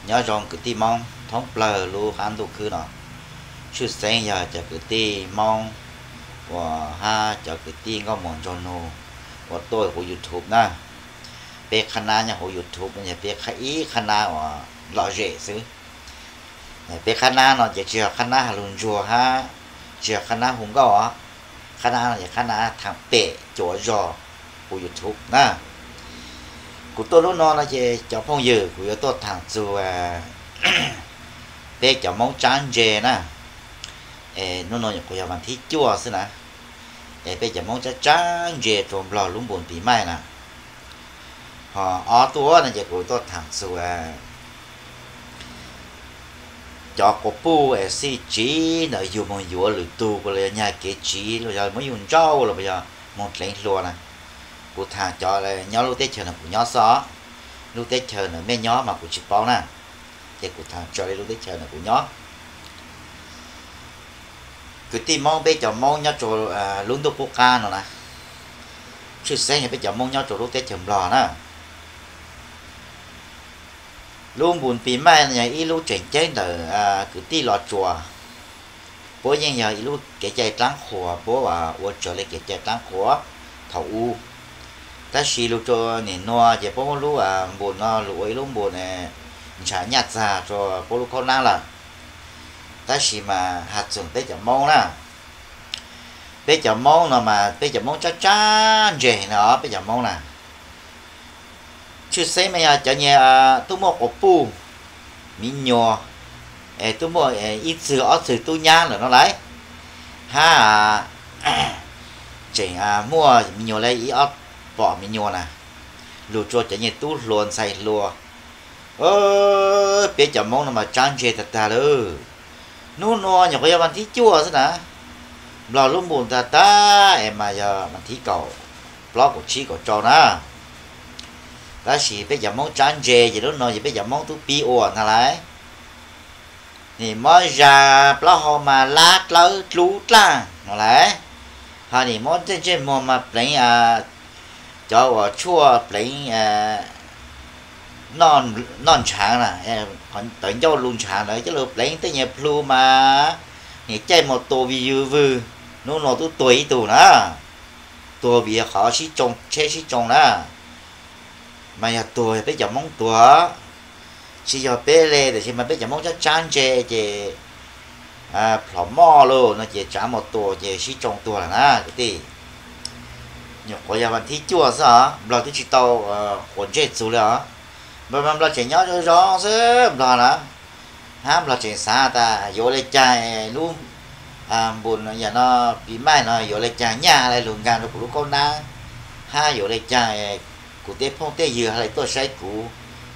Nyob zoo kwv tij Hmoob thoob plaws lub qab ntuj khwb no, tshwj xeeb yog cov kwv tij Hmoob uas hab cov kwv tij nkauj muam nraug nug uas tuaj huv YouTube na. Peb qhab nab nyob huv YouTube no yog peb ib qhab nab uas lom zem xwb. Peb qhab nab no ces tsis yog qhab nab has lug ntsuag hab tsis yog qhab nab hu nkauj os. Qhab nab no ces qhab nab thaam pem cuav zog huv YouTube na. Kuv tuaj lub no no ces cov phooj ywg, kuv yuav tuaj thaam txug peb cov Hmoob tsab ntse na. Es hnub no nyuam qhuav yog vas thib cuaj xwb na, es peb cov Hmoob tsab tsab ntse rua Nplog lub npun pis maij na. Ho ob tuaj no ces kuv tuaj thaam txug cov quas puj es xij tsiv ntawm yug moog yuav lwm tug, puas los yog nyag kev tsiv los yog muab yug ntsauj los puas yog moog dleev hlua na. Kuv thaam cov nyob lub teb chaws ntawm kuv nyob xwb os. Lub teb chaws ntawm mej nyob mas kuv tsis paub na, ces kuv thaam raws li lub teb chaws ntawm kuv nyob. Kwv tij Hmoob, peb cov Hmoob nyob rua lub ntuj qub qab no na, tshwj xeeb yog peb cov Hmoob nyob rua lub teb chaws Nplog na. Lub npun pis maij no yog ib lub tseem ceeb ntawm kwv tij Los Tsuas. Puab yeej yog ib lub kev cai dlaab qhuas, puab ua raws li kev cai dlaab qhuas thaum ub. Tab sis lug rua nim nuav ces puab muab lub npun no lug ua ib lub npun ntshaw nyaj txag rua puab lub khaub naab lawm. Tab sis mas has txug peb cov Moob na, peb cov Moob no mas peb cov Moob tsab tsab ntse no, peb cov Moob na, tshwj xeeb mas yog cov nyuas tub muaj quas puj, miv nyuas, es tub muaj ib txwg ob txwg tub nyab lawm no lauj, hab tseem muaj miv nyuas le ib ob pom miv nyuas na, lug rua cov nyuas tub hluas ntxhais hluas. Peb cov Moob no mas tsab ntse tag tag lawm. Hnub nuav nyuam qhuav yog vas thib cuaj xwb na, Nplog lub npun tag tag es mas yog vas thib kaum plaub kaum tsib kaum rau na. Tab sis peb cov Moob tsab ntse ces lub no ces peb cov Moob tub pib ua ntag lauj. Nim mob zag plaub hau mas lab dlawb dlub dlaaj no lauj. Ho nim mob ntsej ntsej muag mas pleev cov uas tshuaj pleev noj ntshaav na, tawv ncauj lug ntshaav ntawd coj lug pleev tej nyuas plhu mas nim caij mus tua vim yws vwg, hnub nuav tub tuag ib tug na. Tuag vim qhov sib tsoo, tsheb sib tsoo na. Mas yog tuag yog peb cov Moob tuag, tsis yog peb le, tab sis mas peb cov Moob tsab tsab ntse ces plhom moj lauj no ces tsav mus tua ces sib tsoo tuag lawm na kwv tij. Nyuam qhuav yog vas thib cuaj xwb os, Nplog twb tsis tau quas ntsej txug li os. Nplog, Nplog tseem nyob zoo zoo xwb Nplog na. Hab Nplog tseem xaav tas yuav ua le caag lub npun yam no, pis maij no yuav le caag nyaj le lug nkaag rua kuv lub khaub naab, hab yuav le caag kuv tej phooj tej ywg hab le tuaj saib kuv,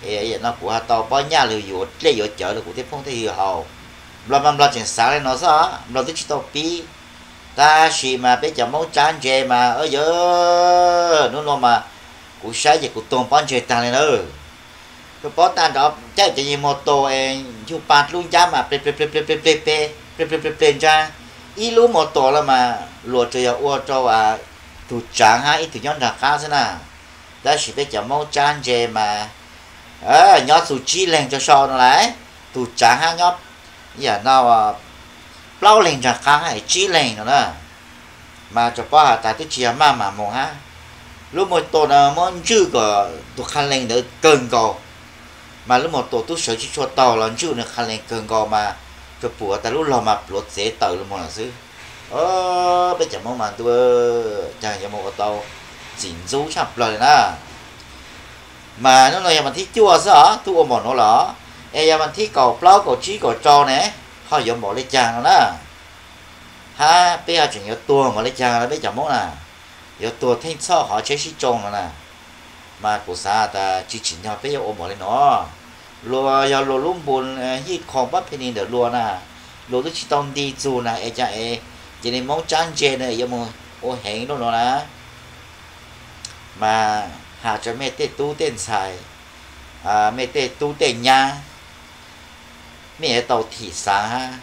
es yam no kuv hab tau pob nyaj lug yuav dlej yuav cawv rua kuv tej phooj tej ywg haus. Nplog mas Nplog tseem xaav le no xwb os, Nplog twb tsis tau pib. Tab sis mas peb cov Moob tsab ntse mas yog hnub nuav mas kuv saib ces kuv tuag pob ntseg taag le na. Koj paub tag nrho caij cov nyuas mus tua es nyuj pa dlub ncab mas ple ple ple ple ple ple ple ple ple ple ntsaa. Ib lub mus tua los mas luas tsuas yog ua rau tug tsaav hab ib tug nyob nraag qab xwb na. Tab sis peb cov Moob tsab ntse mas nyob txug tsib leeg rua sau no lauj. Tug tsaav hab nyob yam no plaub leeg nraag qab es tsib leeg no na. Mas tsuas paub has tas twb tsis yog maj mam moog hab. Lub mus tua no muab ntswj kom tus qha lees ntawd kawg nkaus, mas lub mus tua tub sawv tsis tshua taug los ntswj nws qha lees kawg nkaus mas tsuas pum tas lub log mas pluav txev tawm lug moog lawm xwb. Peb cov Moob mas ntuj, caag yuav moog ua tau txim ntxub tshaj plawg li na. Mas hnub no yog vas thib cuaj xwb os, tub ua npaum nuav los, es yog vas thib kaum plaub kaum tsib kaum rau ne, ho yuav npaum le caag no na. Hab peb ho tseem yuav tuag npaum le caag no peb cov Moob na, yuav tuag theej txhoj qhov tsheb sib tsoo no na. Mas kuv xaav tas tsis tsim nyog peb yuav ua npaum le no. Luas yog luas lub npun hij khoom pab phe ni ntawm luas na, luas twb tsis tau nti txug na es caag es cia li Moob tsab ntse na yuav moog ua heev lub no na. Mas has rua mej tej tub tej ntxhais, mej tej tub tej nyab, mej yuav tau thim xaav hab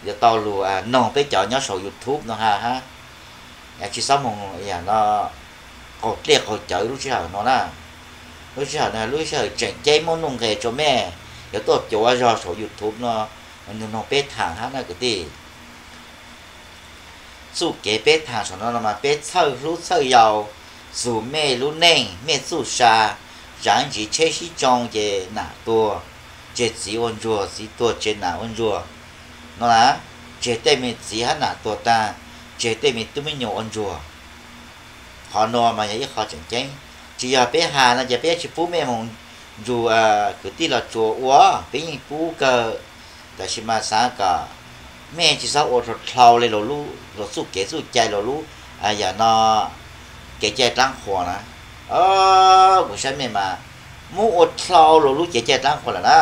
yuav tau lug noog peb cov nyob saum YouTube no hab, tsis xob moog yam no qaug dlej qaug cawv lub sij hawm no na. Lub sij hawm no lub sij hawm tseem ceeb muaj nuj nqes rua mej, Lawv tuaj cuav zog saum YouTube no, nug peb tham hab na kwv tij. Txuj kev peb tham saum no no mas peb txhawj hlub txhawj yau, txug mej lub neej mej txuj sa, tsam ntsis tsheb sib tsoo ces nam tuag, tseg txiv ua ntsuag, txiv tuag tseg nam ua ntsuag no na, tseg tej me txiv hab nam tuag taag, tseg tej me tub me nyuam ua ntsuag. Qhov nuav mas yog ib qho tseem ceeb, tsis yog peb has no ces peb tsis pub mej moog nrug kwv tij Los Tsuas ua, peb yeej pub kawg, tab sis mas xaav kom mej tsis txhob ua rau dlhau le luas txuj kev txuj cai, luas lub, yam no, kev cai dlaab qhuas na. Kuv saib mej mas muab ua dlhau luas lub kev cai dlaab qhuas lawm na,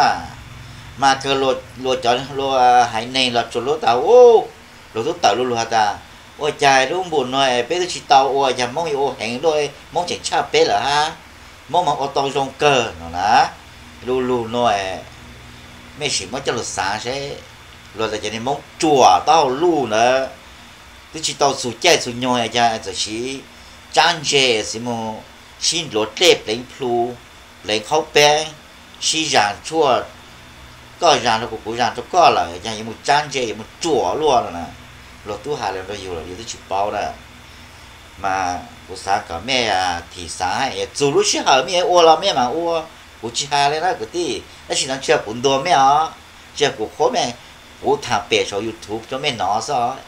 mas kawg luas cov, luas haiv neeg Los Tsuas lub tas u, luas tub tawm lu lug has tas, ua cas lub npum nuav es peb tub tsis tau ua, cas Moob yuav ua heev luaj, Moob tseem tshaj peb lawm hab, Moob mas ua tau zoo kawg no na. Lu lug nuav mej sim muab coj lug xaav seb, luas tas cov niag Moob ruam taub hau luj ntawd, tub tsis tau txug caij txug nyoog, cas txawm siv tsab ntse, siv moog sib nduav dlej pleev plhu, pleev qhaub peeb, sib zas tshuaj, koj zas rau kuv, kuv zas rau koj lawm, cas yuav moog tsab ntse yuav moog ruam luaj no na. Luas tub has le rau yug lawm yug tub tsis paub na. Mas kuv xaav kom mej thim xaav, txug lub sij hawm mej yuav ua los mej mam ua, kuv tsis has le na kwv tij, tab sis no tsis yog kuv ntuas mej os, tsis yog kuv qhuab mej, kuv tham pem saum YouTube rau mej nov xwb os.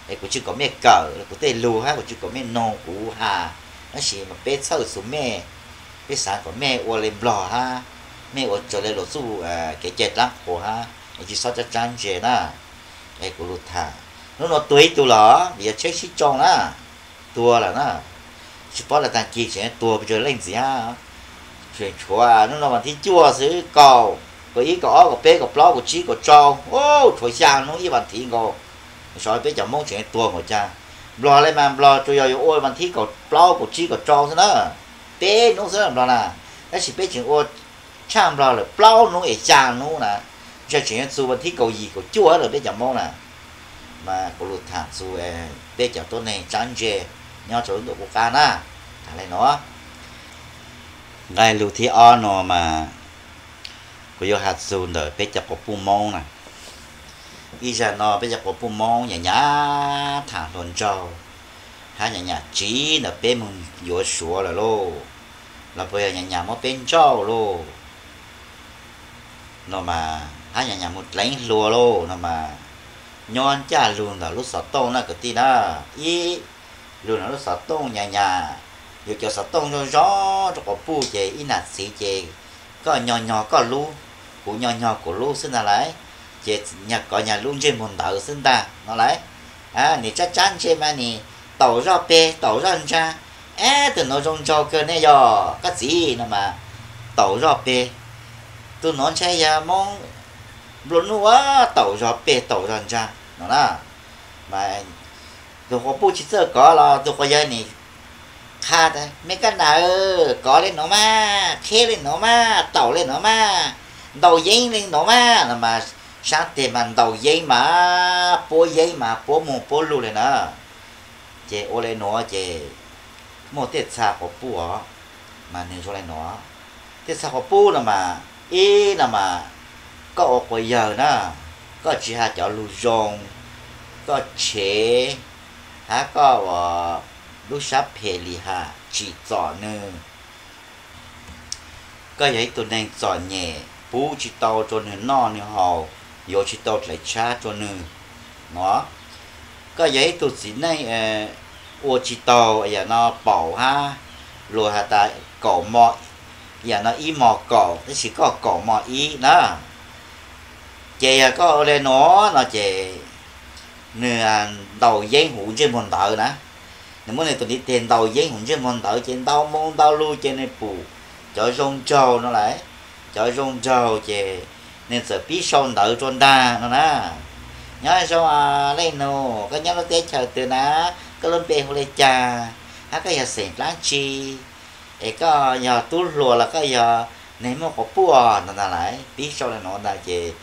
Es kuv tsis kom mej kawm kuv tej lug hab kuv tsis kom mej noog kuv has, tab sis mas peb txhawj txug mej, peb xaav kom mej ua le Nplog hab, mej ua raws le luas txuj kev cai dlaab qhuas hab, es tsis txhob tsab tsab ntse na. Es kuv lug tham, hnub nuav tuag ib tug los vim yog tsheb sib tsoo na, tuag lawm na, tsis paub le taag kis tseem tuag pes tsawg leej ntxiv hab. Tseem tshuav hnub no vas thib cuaj xwb, kaum, kaum ib, kaum ob, kaum peb, kaum plaub, kaum tsib, kaum rau, tshuav xyaa hnub ib vas thiv nkaus, so peb cov Moob tseem tuag nkaus. Cas Nplog le mas Nplog tsuas yog yuav ua vas thib kaum plaub, kaum tsib, kaum rau xwb na, peb hnub xwb Nplog na, tab sis peb tseem ua tshaj Nplog lawm plaub hnub es xyaa hnub na, ntshe tseem yuav txug vas thib kaum yim kaum cuaj lawm peb cov Moob na. Mas kuv lug tham txug peb cov tuab neeg tsab ntse nyob rau lub ntuj qub qab na, tham le nuav. Nqai lug thib ob no mas kuv yuav has txug ntawm peb cov quas puj Moob na. Ib zag no peb cov quas puj Moob nyam nyam tham hluas nraug, hab nyam nyam tsiv ntawm peb moog yuav Suav lawm lauj, los puas yog nyam nyam muab peb ntsauj lauj no mas, hab nyam nyam moog dleev hluas lauj no mas, nyob ncaj lug ntawm lub xov tooj na kwv tij na. Ib, lug ntawm lub xov tooj nyam nyam, yuav cov xov tooj zoo zoo rau quas puj ces ib nam txiv ces koj nyog nyog koj lub, kuv nyog nyog kuv lub xwb ntag lauj, ces nyag kov nyag lub ntsej muag ntawd xwb ntag no lauj. Nim tsab tsab ntse mas nim taum zoj peg taum zoj ntsa, ab, tus nuav zoo nraug kawg ne yog koj txiv no mas, taum zoj peg, tus nuav ntshai yog Moob nplua nuj, taum zog peg taum zog ntsa no na. Mas tus quas puj tsis txawj kov los tus quas yawg nim qha tas, me koj nam, kov le nuav mas, qheb le nuav mas, taum le nuav mas, ntaus yeeb le nuav mas no mas, sab teg mas ntaus yeeb mas, puab yeeb mas puab muag puab lug le na. Ces ua le nuav ces muaj tej txha quas puj os, mas nwg zoo le nuav. Tej txha quas puj no mas, ib no mas, koj ua quas yawg na, koj tsis has cov lug zoo, koj tshev, hab koj ua lub sab phem lim ham tsim txom nwg. Koj yog ib tug neeg txom nyem, pub tsis tau rua nwg noj nwg haus, yuav tsis tau dlaim tshab rua nwg no. Koj yog ib tug txiv neej ua tsis taug yam no paum hab, luag has tas kaum mo, yam no ib mo kaum, tab sis koj kaum mo ib na. Ces yog koj ua le nuav no ces nwg ntaus yeeb huv ntsej muag ntawd na. Nwg muab nwg tus ntiv teg ntaus yeeb huv ntsej muag ntawd ces ntaus moo ntaus lug ces nwg pum cov zoo nraug no lauj. Cov zoo nraug ces nwg txawm pib sau ntawv rua ntag no na. Nyob zoo leej nus, koj nyob lub teb chaws twg na, koj lub npe hu le caag, hab koj yog xeem dlaab tsi, es koj yog tub hluas los koj yog neeg muaj quas puj no ntag lauj. Pib sau le nuav ntag ces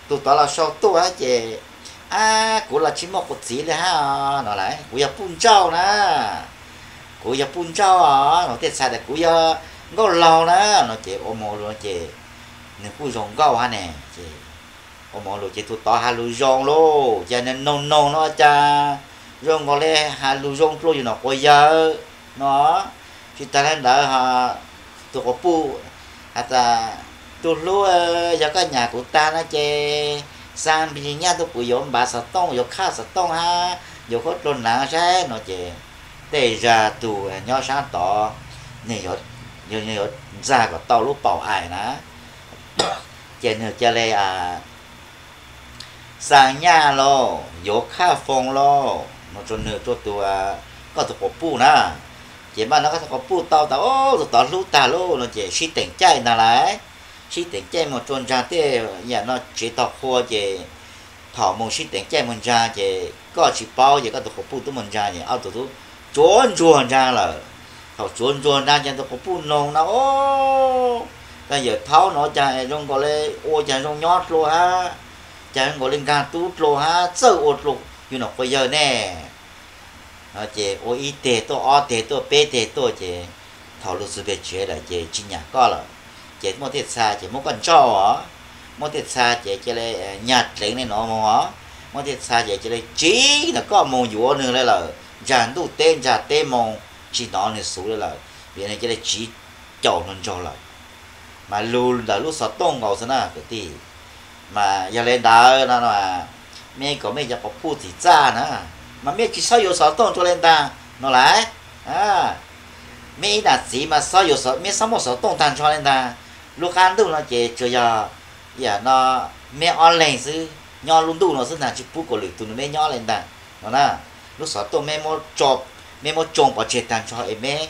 tus tod los sau tuaj hab ces, ab, kuv los tsis muaj quas txiv le hab no lauj, kuv yog puj nrauj na, kuv yog puj nrauj os no, tej txhais tas kuv yog nkauj laug na no ces ua moo lug ces nws kuj zoo nkauj hab ne. Ces ua mov lus ces tus tod has lus zoo lauj, ces nws noog noog no cas zoo nkaus li has lus zoo dlua yus nom quas yawg no. Tsis tas li ntawd, tus quas puj has tas, tus hlub, yog koj nyam kuv tag no ces xa npis nyaj tuaj kuv yuav npav xov tooj, yuav khaj xov tooj hab yuav khaub dluag naav saib no ces tej zag tus nyob sab tod, nws yuav ntxag kom tau lub paum ais na, ces nws ca le xa nyaj lauj, yuav khaj foos lauj no rua nws, rua tus, koj tus quas puj na. Ces npaj no koj tus quas puj tau tas, tus tod hlub tag lauj no ces sib teem caij ntag lauj. Sib teem caij moog rua ntsaa tej yam no tsev tog qhua ces thaum moog sib teem caij moog ntsaa ces koj tsis paub ces koj tus quas puj tub moog ntsaa ces ob tug tub tsuav ntsuag ntsaa lawm. Thaum tsuav ntsuag ntsaa ces tus quas puj noog no, o, koj yawm thaub no cas zoo nkaus li ua cas zoo nyob dlua hab, cas zoo nkaus li nkaag tub dlua hab, txawj ua dlua yus nom quas yawg ne. No ces ua ib teg tuaj, ob teg tuaj, peb teg tuaj ces thaum lug txug peg tsev lawm ces tsis nyam koj lawm. Ces muaj tej txha ces muab koj ntsauj os, muaj tej txha ces ca le nyag dleev le no moog os, muaj tej txha ces ca le tsiv ntawm koj moog yuav nwg le lawm, ntsaa ntuj teb ntsaa teb moog tsis hnov nwg xuv le lawm, vim nwg ca le tsiv caum hluas nraug lawm. Mas lug ntawm lub xov tooj nkaus xwb na kwv tij. Mas yog le ntawd no, mej kom mej cov quas puj txim txaj na, mas mej tsis txhob yuav xov tooj rua le ntaag no lawm. Mej ib nam txiv mas mej txhob muaj xov tooj taag nrho le ntaag. Lub qaab ntuj no ces tsuas yog yam no mej ob leeg xwb nyob lub ntuj no xwb ntaag, tsis pub kom lwm tug nwg mej nyob le ntaag no na. Lub xov tooj mej muab tsoo pov tseg taag nrho es mej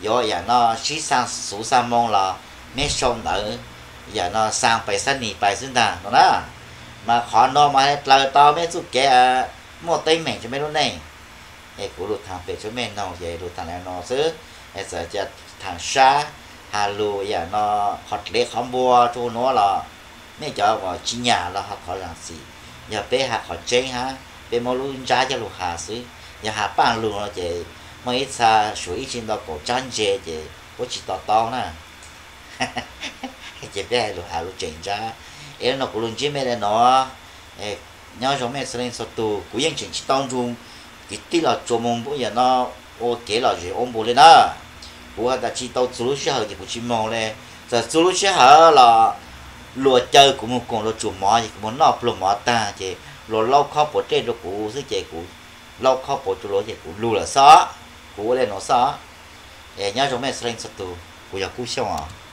yuav yam no sib xaa xuv xaa moo los mej sau ntawv yam no xaa pais xab nis pais xwb ntaag no na. Mas qhov no mas dlaws tau mej txuj kev muaj teeb meem rua mej lub neej. Es kuv lug thaam pem rua mej noog ces lug thaam le no xwb. Es txawm ca thaam sab has lug yam no qhov dlev qhov npua rua nuav los mej cov uas tsis nyam los ho thov zaam txim. Yog peb has qhov tseeb hab peb muab lub ntsab coj lug has xwb. Yog has paaj lug no ces muaj ib txha suav ib tsi ntau kaum tsab ntse ces puab tsis to taub na. Ces peb has lug has lub tseem ntsab. Es lub no kuv lug ntsib mej le no, nyob zoo mej txhua leej txhua tug, kuv yeej tseem tsis tau nrug kwv tij los tsuas moog yam no ua kev lom zem ua npus le na. Kuv has tas tsis tau txug lub sij hawm ces kuv tsis moog le. Txawm txug lub sij hawm los luag caw kuv moog koom luag tsuam mov ces kuv moog noj pluag mov taag ces luag laub khob puas dlej rua kuv xwb ces kuv laub khob puas rua luag ces kuv lug lawm xwb. Kuv ua le nuav xwb. Es nyob zoo mej txhua leej txhua tug, kuv yog Kub Xyooj os.